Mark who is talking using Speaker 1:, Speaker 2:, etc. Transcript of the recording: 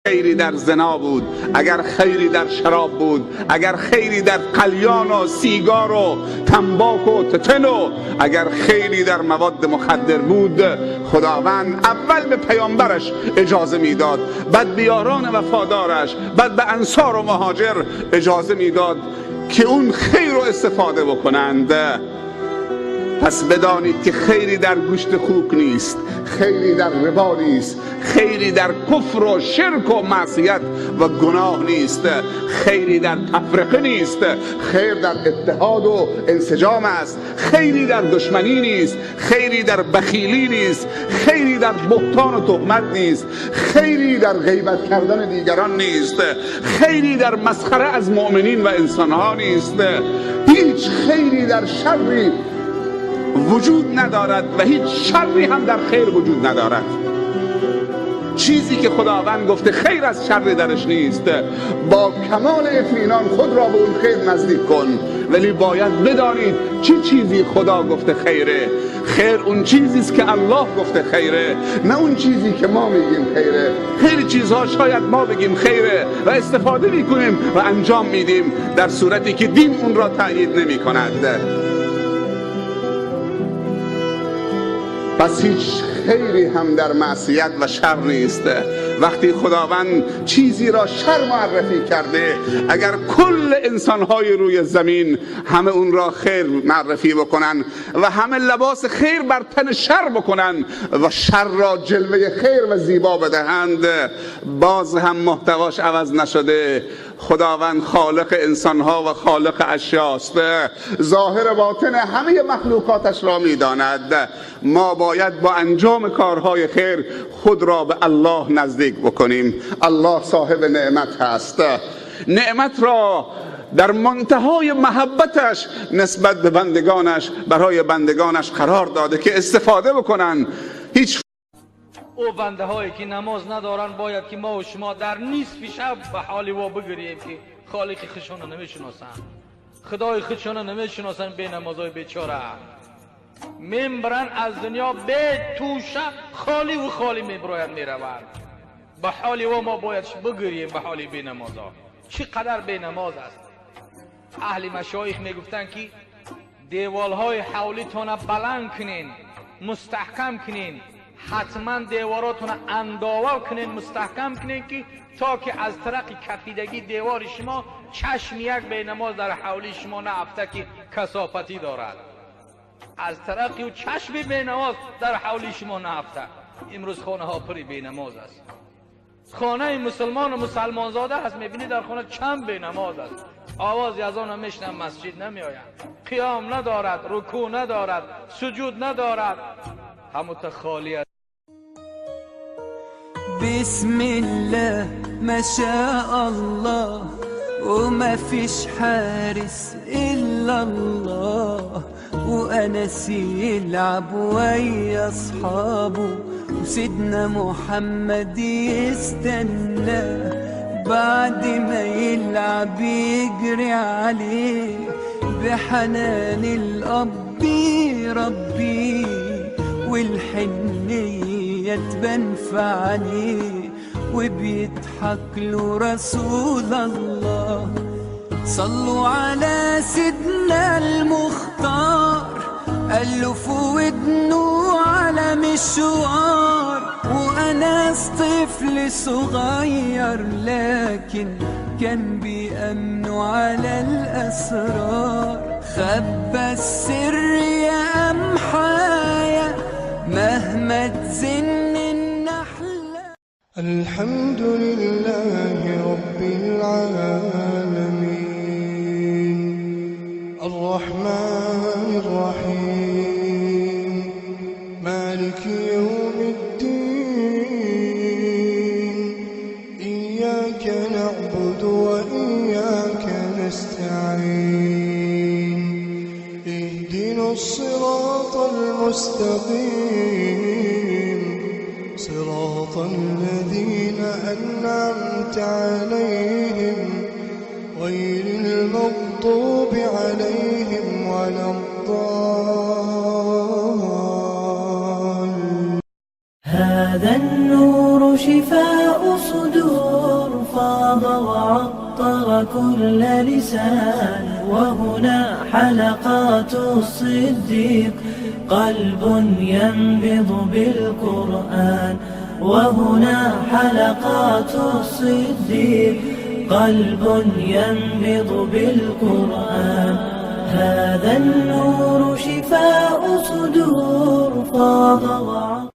Speaker 1: خیری در زنا بود، اگر خیری در شراب بود، اگر خیری در قلیان و سیگار و تنباک و تتن و اگر خیری در مواد مخدر بود، خداوند اول به پیامبرش اجازه میداد، بعد به یاران وفادارش، بعد به انصار و مهاجر اجازه میداد که اون خیر رو استفاده بکنند. پس بدانید که خیری در گوشت خوک نیست، خیری در ربا نیست، خیری در کفر و شرک و معصیت و گناه نیست، خیری در تفرقه نیست، خیر در اتحاد و انسجام است، خیری در دشمنی نیست، خیری در بخیلی نیست، خیری در بهتان و تهمت نیست، خیری در غیبت کردن دیگران نیست، خیری در مسخره از مؤمنین و انسانها نیست. هیچ خیری در شری وجود ندارد و هیچ شری هم در خیر وجود ندارد. چیزی که خداوند گفته خیر از شر درش نیست. با کمال اطمینان خود را به اون خیر نزدیک کن، ولی باید بدانید چه چیزی خدا گفته خیره. خیر اون چیزی است که الله گفته خیره، نه اون چیزی که ما میگیم خیره. خیلی چیزها شاید ما بگیم خیره و استفاده میکنیم و انجام میدیم، در صورتی که دین اون را تأیید نمیکند. پس هیچ خیری هم در معصیت و شر نیست. وقتی خداوند چیزی را شر معرفی کرده، اگر کل انسانهای روی زمین همه اون را خیر معرفی بکنن و همه لباس خیر بر تن شر بکنن و شر را جلوه خیر و زیبا بدهند، باز هم محتواش عوض نشده. خداوند خالق انسانها و خالق اشیاست، ظاهر باطن همه مخلوقاتش را میداند. ما باید با انجام کارهای خیر خود را به الله نزدیک بکنیم. الله صاحب نعمت هست. نعمت را در منتهای محبتش نسبت به بندگانش، برای بندگانش قرار داده که استفاده بکنن. هیچ
Speaker 2: او بنده هایی که نماز ندارن باید که ما و شما در نصف شب به حال وا بگیریم که خالق خودشون رو نمیشناسن، خدای خودشون رو نمیشناسن، به نمازهای بیچاره میبرن از دنیا به توشه خالی و خالی میبراید میروند. به حال وا ما باید بگیریم، به حال بی نمازا چقدر بی نماز است. اهل مشایخ میگفتن که دیوالهای حولیتون بلند کنین، مستحکم کنین، حتما دیواراتون انداوه کنین، مستحکم کنین که تا که از طرق کفیدگی دیوار شما چشم یک به نماز در حولی شما نه افته که کثافتی دارد. از طرق و چشم به نماز در حولی شما نه افته. امروز خانه ها پری به نماز است. خانه مسلمان و مسلمان زاده هست، میبینی در خانه چند به نماز است. آواز از آن میشنم مسجد نمیآید، قیام ندارد، رکوع ندارد، سجود ندارد، همو خالی است.
Speaker 3: بسم الله ما شاء الله وما فيش حارس إلا الله، وأنس يلعب ويا أصحابه وسيدنا محمد يستنى بعد ما يلعب يجري عليه بحنان الأب يربيه والحنية تبان في عينيه وبيضحك له رسول الله. صلوا على سيدنا المختار، قال في ودنه على مشوار، وأنس طفل صغير لكن كان بيأمنوا على الأسرار. خبى السر يا أمحايا مهما تزن النحلة.
Speaker 4: الحمد لله رب العالمين الرحمن الرحيم مالك يوم الدين إياك نعبد وإياك نستعين اهدنا الصراط المستقيم صراط الذين أنعمت عليهم غير المغضوب عليهم ولا الضالين.
Speaker 5: هذا النور شفاء صدور. فاض وعطر كل لسان. وهنا حلقات الصديق، قلب ينبض بالقرآن. وهنا حلقات الصديق، قلب ينبض بالقرآن. هذا النور شفاء صدور فاض وعطر.